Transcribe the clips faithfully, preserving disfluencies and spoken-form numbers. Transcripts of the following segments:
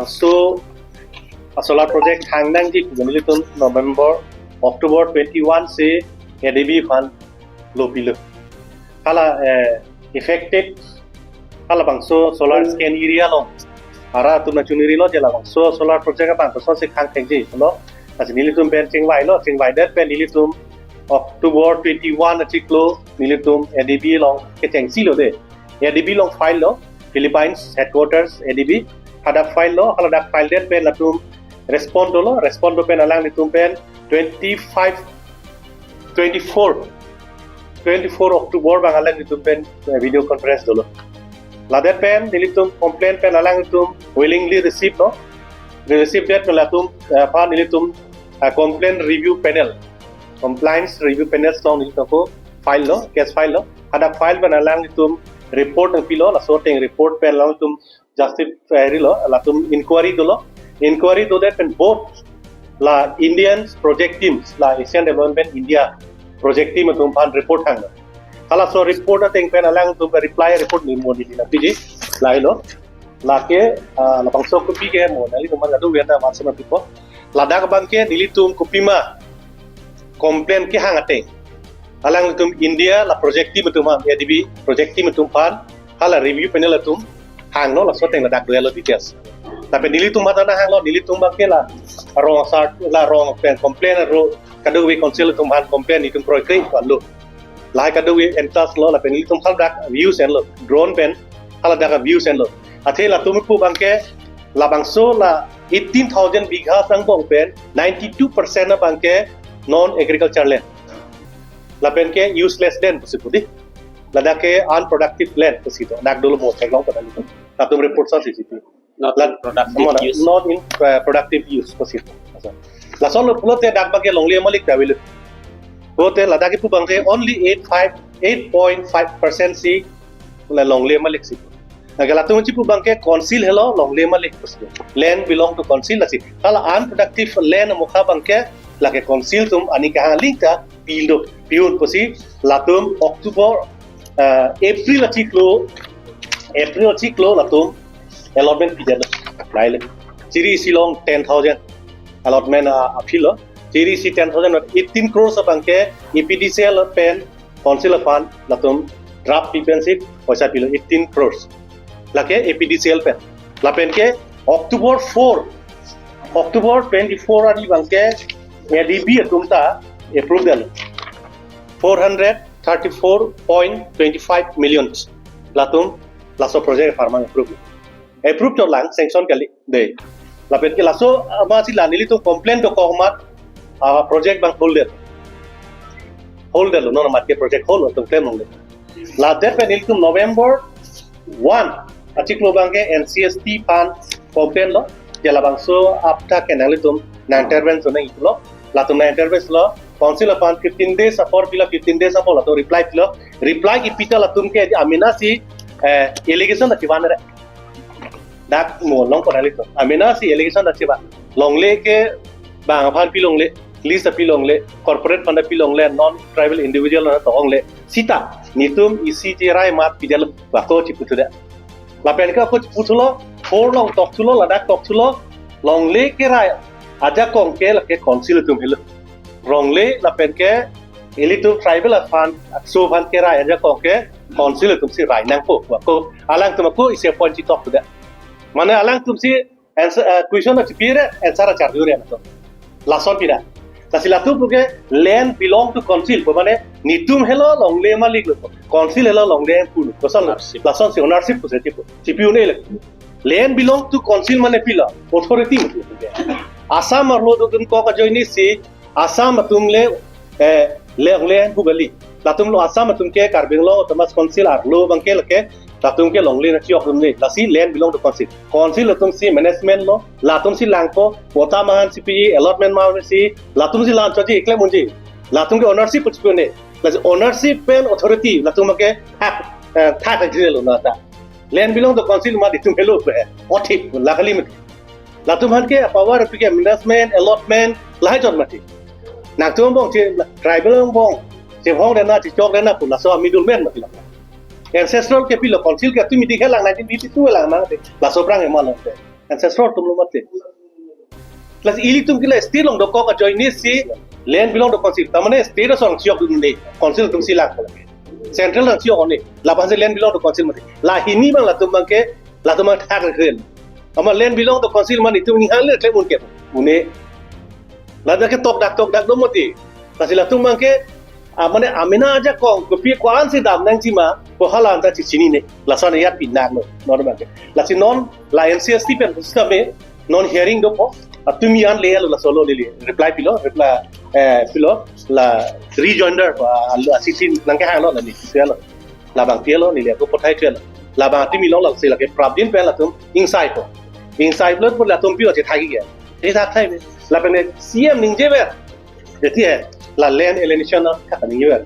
So, a solar project hang nangji pu nelitum November, October twenty-one si A D B aphan lo pilo. Hala, eh, affected, halabangso solar scan area along, ara atum nangchonirilo je labangso solar project abang kosonsi hang thekji lo. Lasi nelitum pen chingvailo, chingvaidet pen nelitum October twenty-one achiklo nelitum A D B along kechengsilo de. A D B along file lo, Philippines headquarters A D B. Hadak file lo, haladak filedet pen latum respond dolo, respond do pen alanglitum pen twenty-five, twenty-four, twenty-four October abang alanglitum pen, eh, video conference dolo. Ladet pen nelitum complaint pen alanglitum willingly receive lo. Receivedet pen latum, eh, aphan nelitum, eh, complaint review panel, compliance review panel along nelitum ako file lo, case file lo. Hadak file pen alanglitum report nangpilo, laso ateng report pen alanglitum justify lo, latum inquiry dolo. Inquiry dodet pen both la Indian project teams, la Asian Development India project team atum aphan report hanglo. Halaso report ateng pen alanglitum ke reply report ni mo ni na piji, lahelo. Lake, ah, labangso kopi ke mo, nanglitum man kadokave ta WhatsApp nangpipo. Ladak abang ke nelitum kopima complaint kehang ateng, alanglitum India la project team atum aphan, A D B project team atum aphan, hala review panel atum hanglo, laso ateng ladak dolo details. Lapen nelitum aphan ta nang hanglo, nelitum abang ke la rong asar, la rong pen complaint aro, kadokave council atum aphan complaint nelitum kroikre ko-an lo. Lahai kadokave entas lo, lapen nelitum haladak views enlo, drone pen haladak views enlo. Athe latum pu abang ke labangso la eighteen thousand bigha angbong pen ninety-two percent abang ke non agriculture land. Lapen ke useless land pusi pu di. Ladak ke unproductive land pusi do. Dak dolo mo theklong pada nelitum. Latum report sa C C T V. Not La- in productive Mona, use. Not in, uh, productive use pusi pu. Asa. Lason lo pulote dak abang ke longle malik ta avelo. Pulote ladak ke pu abang ke only eight five, eight point five percent si la longle malik si. Lake latum chipu abang ke council helo longle malik pusi. Land belong to council lasi. Hala unproductive land mokha abang ke lake council atum ani kehang aling ta pilo, pi-un pusi latum October, ah, April achiklo, April achiklo latum allotment pidetlo. Lahelo. Chiri isi along ten thousand allotment, ah, aphi lo. Chiri isi ten thousand, eighteen crores abang ke A P D C L pen council aphan latum draft pi pensi poisa pilo eighteen crores. Lake A P D C L pen. Lapen ke October four, October twenty-four ari abang ke A D B atum ta approve detlo. Four hundred thirty-four point twenty-five million latum laso project apharman approve. Approve chot lang, sanction kali de. Lapen ke laso amatsi la nelitum complaint dokok amat, ah, project abang hold det. Hold detlo, non amat ke project hold atum claim longle. Ladet pen nelitum November one achiklo abang ke N C S T aphan complaint lo, je labangso apta ke nanglitum nang intervene nang itulo, latum nang intervene lo, council aphan fifteen days apor pilo, fifteen days apor latum reply pilo, reply kipi ta latum ke amena si, eh, allegation ta chivan re. Dak mo long ko nelitum. Amena si allegation ta chivan. Longle ke bang aphan pi longle, lease pi longle, corporate aphan pi longle, non tribal individual na tong le. Sita, nelitum isi cherai amat pidetlo, ako chipu thudet. Lapen ke ako chipu thulo, four along tok thulo, ladak tok thulo, longle kerai ajakong ke lake council atum helo. Longle lapen ke ilitum tribal aphan, ACSO aphan kerai ajakong ke council atum si rai nangpo, ako alangtum ako isi appoint chitok thudet. Mane alangtum si answer, eh, question achipi re, answer achar jure na to. Lason pida. Lasi latum pu ke land belong to council pu, mane nelitum helo longle malik lo. Council helo longle pu lo. Kosonlo? Ownership. Lasonsi ownership pusi chipu. Chipi un-e le. Land belong to council mane pilo. Authority mane pu ke. Assam arlo dodun kok ajoine si Assam atum le, eh, le longle pu kali. Latum lo Assam atum ke Karbi Anglong Autonomous Council arlo abang ke lake latum ke longle nangchijok atum le. Lasi land belong to council. Council atum si management lo, latum si langpo, quota ma-an si pi, allotment ma-an si, latum si lan choji, claim unji. Latum ke ownership puchpune. Lasi ownership pen authority latum ke hak, eh, thak jine lo na ta. Land belong to council ma nelitum helo pe. Othip la kali mati. Latum aphan ke power pi ke management, allotment, lahai chot mati. Nangtum angbong che tribal angbong chevong detna, chechok detna pu laso middleman mati la. Ancestral ke pilo, council ke tumi dikhe lang nineteen fifty-two lang nang te. Laso aphrang ema long te. Ancestor atumlo mati. Lasi ilitum ke la state along dokok ajoine si land belong to council. Ta mane state asong chiyok dun ne. Council atum si lang. Central along chiyok ne. Lapu-an si land belong to council mati. La hini abang latum abang ke, latum abang thak rel. Amat land belong to council mane itum ni hal le klem un ke. Une. Ladak ke tokdak tokdak do mati. Lasi latum abang ke, ah, mane amena ajakong kopi ko-an si dam nangji ma, ko hala anta chechinine. Lason ya pinang lo, non abang ke. Lasi non la N C S T pen system e, non hearing dopo, ah, tumi an le lo, laso lo le le. Reply pilo, reply, eh, pilo, la rejoinder pa, ah, lo asitin nangkehang lo la ni, so ya lo. Labang tielo, neli ako pothai tielo. Labang tumi long lasi lake prabdin pen latum ingsai po. Ingsai po latum pilo chethagi ya. Chethak thai me. Lapen C M ningjever. Jadi eh, la land alienation na kata ningjever.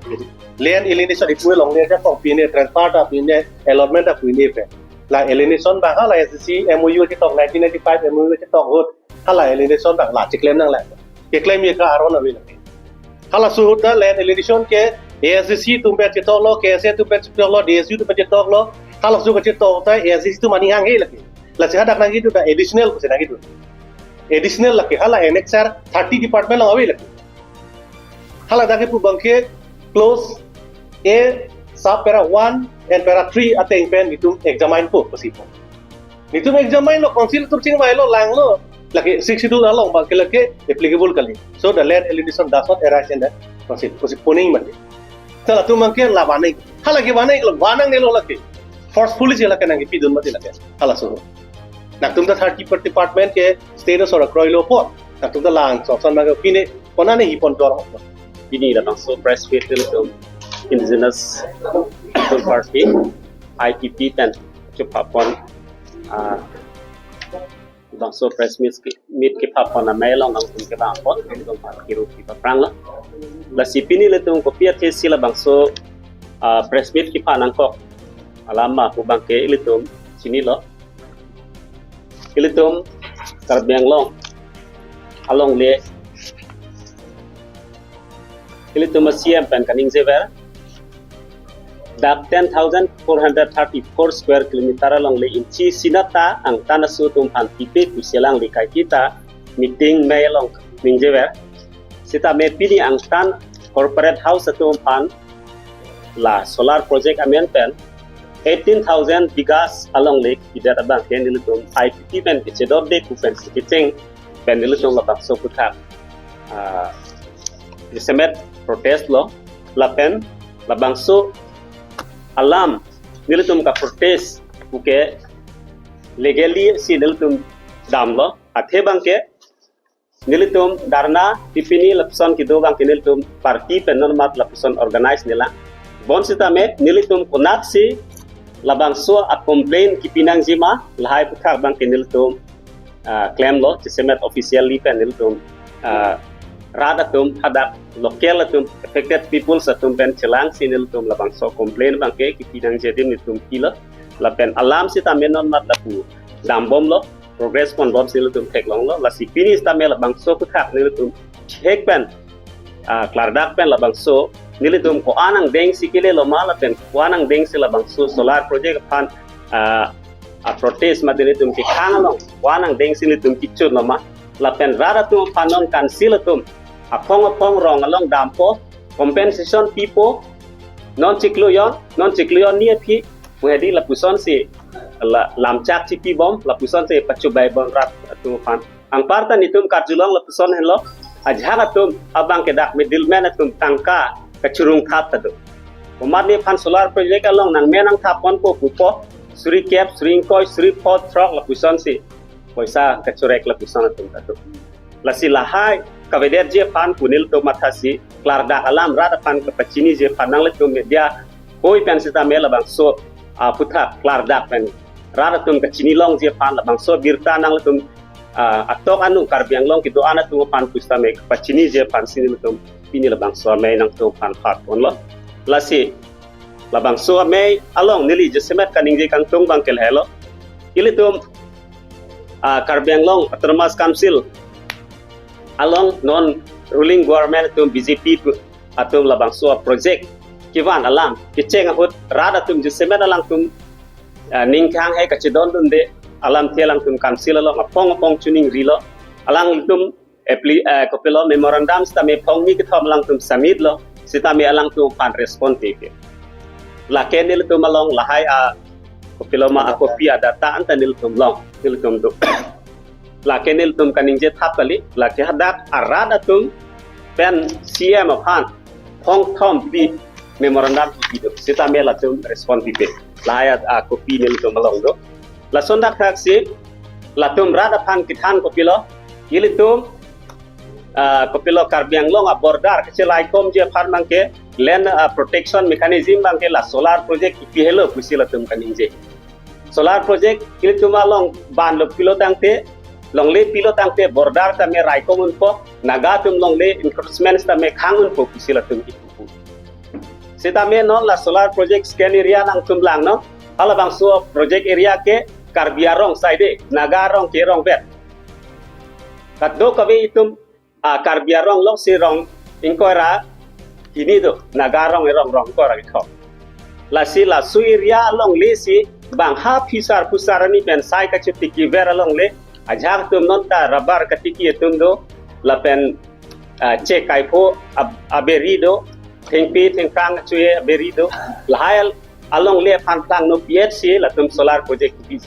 Land alienation ipu along le ajakong pine transfer ta pine allotment ta pine pe. La alienation abang hala S D C M O U chetok nineteen ninety-five M O U chetok ahut. Hala alienation abang la cheklem nang la. Keklem ye ka aron ave lake. Halaso ahut ta land alienation ke A S D C atum pen chetok lo, K S A atum pen chetok lo, D S U atum pen chetok lo. Halaso kachetok ta A S D C atum aning hanghe lake. Lasi hadak nangkedo ta additional pusi nangkedo. Additional lake hala annexure thirty department along ave lake. Hala dak kepu abang ke clause A sub para one and para three ateng pen itum examine po pusi po. Nitum examine lo, council atum chingvai lo, lang lo, lake Sixth Schedule along abang ke lake applicable kali. So the land alienation does not arise in the council. Pusi poning mati. Ta latum abang ke la vanai. Hala ke vanai lo, vanang ne lo lake. Forcefully si lake nangkepi dun mati lake. Halaso. Nangtum ta thirty department ke state asor akroi lo po. Nangtum ta lang so son abang ke pine kona ne hipon dor. Pini labangso press meet ilitum Indigenous People Party, I P P pen chepapon, ah, labangso press meet ke, meet kepapon amei along nangtum kebang pon, nangtum kiru kipaprang lo. Lasi pini ilitum kopi athe si labangso, ah, press meet kepa nangkok alam ma pu abang ke ilitum chinilo. Ilitum Karbi Anglong along le ilitum C M pen kaningjever dak ten thousand four hundred thirty-four square kilometer along le inchi sinata angtan aso atum aphan pipe pusi alang le kaiketa meeting amei along ningjever. Sitame pini angtan corporate house atum aphan la solar project amen pen eighteen thousand bighas along le kidet abang ke nelitum I P P pen kechedor de pu pen si kecheng pen nelitum labangso aputhak, ah, jasemet protest lo lapen labangso alam nelitum kaprotest puke legally si nelitum damlo, athe abang ke nelitum dharna tipini lapuson kedo abang ke nelitum party pen non mat lapuson organize nela. Bonsitame nelitum konatsi labangso a complaint kepi nangji ma lahai aputhak abang ke nelitum, ah, klemlo, jasemet officially pen nelitum, ah, rat atum hadak local atum affected peoples atum pen chelangsi nelitum labangso complaint abang ke kepi nangji adim nelitum pilo. Lapen alam sitame non mat lapu dambomlo, progress ponbomsi nelitum theklonglo. Lasi pini sitame labangso aputhak nelitum chek pen, ah, klardak pen labangso nelitum ko-an angdengsi kele lo ma lapen ko-an angdengsi labangso solar project aphan, ah, a protest ma nelitum kekhang along ko-an angdengsi nelitum kechun lo ma lapen rat atum aphan non council atum aphong aphong rong along dampo, compensation pipo, non chiklo jon, non chiklo jon ni aphi, mo hedi lapusonsi la lamchak chipibom, lapusonsi pachubai bom rat atum aphan. Anparta nelitum karjulong lapuson henlo, ajahak atum abang ke dak middleman atum tangka kachurung thap ta do. Komat nephan solar project along nangmen nangthap ponpo pupo, suri kep, suri ingkoi, suri pho throk lapusonsi poisa kachorek lapuson atum ta do. Lasi lahai kavedetji aphan pu nelitum mathasi klardak alam rat aphan kapachiniji aphan nanglitum media hoi pen sitame labangso aputhak klardak pen rat atum kachinilongji aphan labangso birta nanglitum, ah, atok anu Karbi Anglong kedo-an atum aphan pusitame kapachiniji aphansi nelitum pini labangso amei nangtum aphan phat ponlo. Lasi labangso amei along neli jasemet kaningje kangtung abang ke lahelo. Ilitum, ah, Karbi Anglong Autonomous Council along non ruling government atum B J P pu-, atum labangso project kevan alam kecheng ahut rat atum jasemet alangtum, ah, ning kehang hai kachedondunde alamthe alangtum council along apong apong chuning rilo. Alangtum appli-, eh, kopilo memorandum sitame phongni kethom alangtum submit lo. Sitame alangtum aphan respond pipe. Lake nelitum along lahai a kopilo ma a copy a data anta nelitum long, nelitum do. Lake nelitum kaningje thap kali, lake hadak arat atum pen C M aphan phongthom pi memorandum pi do. Sitame latum respond pipe. Lahai a, a copy nelitum along do. Lason dak thaksi latum rat aphan kethan kopilo, ilitum, ah, kopilo Karbi Anglong a border kachelai komji aphan abangke land, ah, protection mechanism abangke la solar project kipi helo pusi latum kaningje. Solar project ilitum along ban lo pilo tangte, longle pilo tangte border tame raikom unpo, Naga atum longle encroachment tame khang unpo pusi latum kipu. Sitame non la solar project scheme area nangtum langnon, halabangso project area ke Karbi arong side, Naga arong ke rong bet. Kadokave itum, ah, Karbi arong lok si rong ingkoi ra hini do, Naga arong erong rong ingkoi ra kethom. Lasi laso area alongle si bang ha phisar phusar ani pen sai kachotiki ver alongle, ajahak atum non ta rubber katiki atum do, lapen, ah, chek kaipho ab-, aberi do, thengpi thengphrang chuye aberi do, lahai al-, alongle aphan tang no P H C latum solar project bi.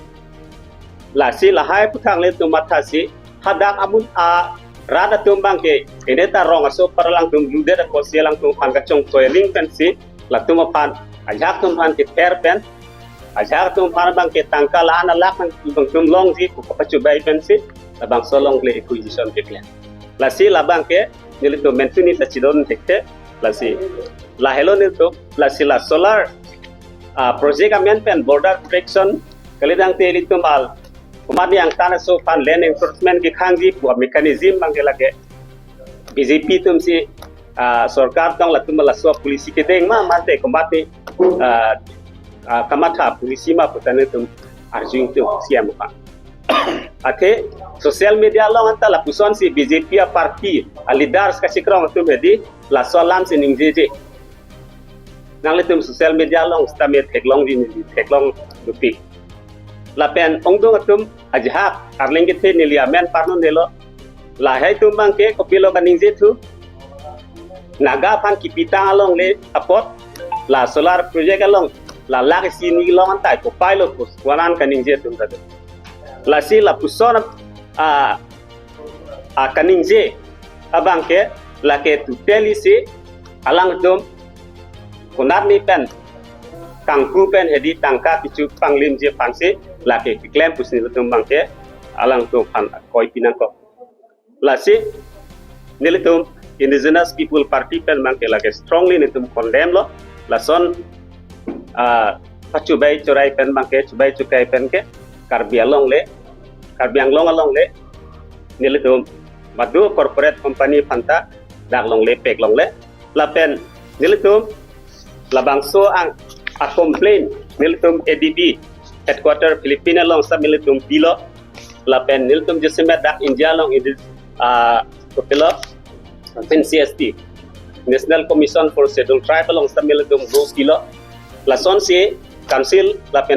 Lasi lahai aphuthak nelitum mathasi hadak amun a rat atum abangke, ene ta rong aso par alangtum ludet ako si alangtum aphan kachongtoi aling pensi latum aphan, ajahak atum aphan kether pen, ajahak atum aphan abangke tangka la-an alak nang abangtum longji pu kapachubai pensi labangso longle acquisition keklem. Lasi labangke nelitum mentuni ta chidon thekthe, lasi lahelo nelitum, lasi la solar, ah, project amen pen border protection kali tangte ilitum al komatne angtan aso aphan land encroachment kekhangji pu mechanism abangke lake B J P atum si, ah, sorkar tong latum laso policy kedeng ma mate komatne, ah, ah, kamatha policy ma pu ta nelitum arjung tu C M aphan. Athe social media along anta lapuson si B J P a party a leaders kachikrong atum hedi laso alam si ningjeje. Nanglitum social media along sitame theklongji, theklong dopik. Lapen ongdung atum ajahak arleng kethe neli amen parnon delo. Lahai atum abangke kopilo kaningje thu, Naga aphan kipitang alongle apot la solar project along la lak isi ni long antai kopai lo pus kuanan kaningje atum tado. Lasi lapuson, ah, ah, kaningje abangke lake tuteli si alangtum konatne pen kangku pen hedi tangka kichu panglimji aphansi lake keklem pusi nelitum abangke alangtum aphan koi pinangkok. Lasi nelitum Indigenous People Party pen abangke lake strongly nelitum condemn lo. Lason, ah, pachubai churai pen abangke, chubai chukai pen ke Karbi alongle, Karbi Anglong alongle nelitum madu corporate company aphanta dak longle pek longle. Lapen nelitum labangso ang a complaint nelitum A D B headquarter Philippine along sitame nelitum pilo. Lapen nelitum jasemet dak India along idi, ah, kopilo, N C S T, National Commission for Scheduled Tribe along sitame nelitum go pilo. Lasonsi council lapen